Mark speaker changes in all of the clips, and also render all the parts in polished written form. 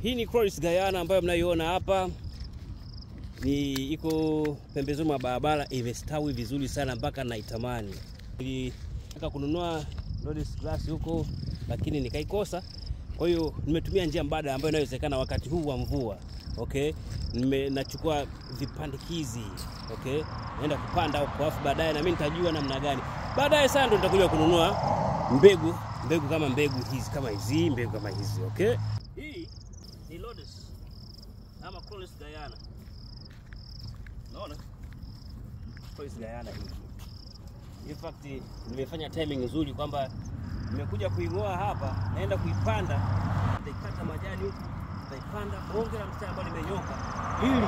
Speaker 1: Hii ni Chloris Gayana ambayo mnaiona hapa, ni iko pembezoni mwa barabara, imestawi vizuri sana mpaka naitamani. Nilitaka kununua Rhodes grass huko lakini nikaikosa. Kwa hiyo nimetumia njia mbadala ambayo inawezekana wakati huu wa mvua. Okay, nachukua vipandikizi. Okay, naenda kupanda huko, afu baadaye na mimi nitajua namna gani. Baadaye sana ndo nitakuja kununua mbegu, mbegu kama mbegu hizi, kama hizi, mbegu kama hizi. Okay, hii ni Rhodes ama Chloris Gayana. Unaona? Chloris Gayana hii. In fact nimefanya timing nzuri kwamba nimekuja kuingoa hapa, naenda kuipanda, nitaikata majani huku, nitaipanda bonge la mstari ambao limenyoka, ili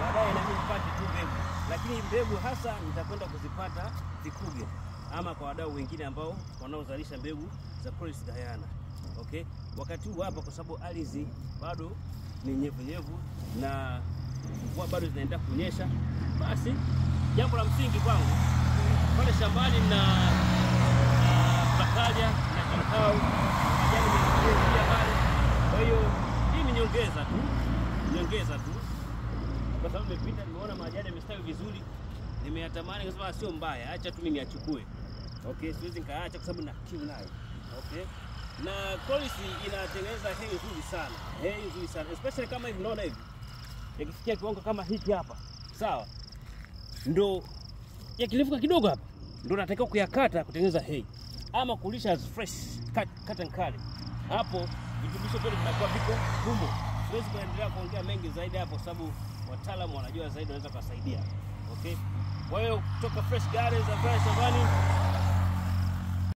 Speaker 1: baadaye na mimi nipate tu mbegu. Lakini mbegu hasa nitakwenda kuzipata Vikuge ama kwa wadau wengine ambao wanaozalisha mbegu za Chloris Gayana. Okay? Wakati huu hapa kwa sababu ardhi bado ni nyevu na mvua bado zinaendelea kunyesha, basi jambo la msingi kwangu pale shambani na pakaja na kakao, majani mengine pia pale. Kwa hiyo hii ni nyongeza tu, nyongeza tu, kwa sababu nimepita nimeona majani yamestawi vizuri, nimeyatamani nikasema sio mbaya, acha tu mimi niachukue. Okay, siwezi nikaacha kwa sababu na kiu nayo. Okay, na Chloris inatengeneza hay nzuri sana, hay nzuri sana, especially kama hivi unaona hivi yakifikia kiwango kama hiki hapa, sawa, ndo yakilefuka kidogo hapa ndo natakiwa kuyakata kutengeneza hay ama kulisha as fresh cut and carry. Hapo virutubisho vyote vinakuwa viko humo. Siwezi kuendelea kuongea mengi zaidi hapo kwa sababu wataalamu wanajua zaidi, wanaweza kusaidia. Okay, kwa hiyo kutoka Fresh Gardens za Shambani,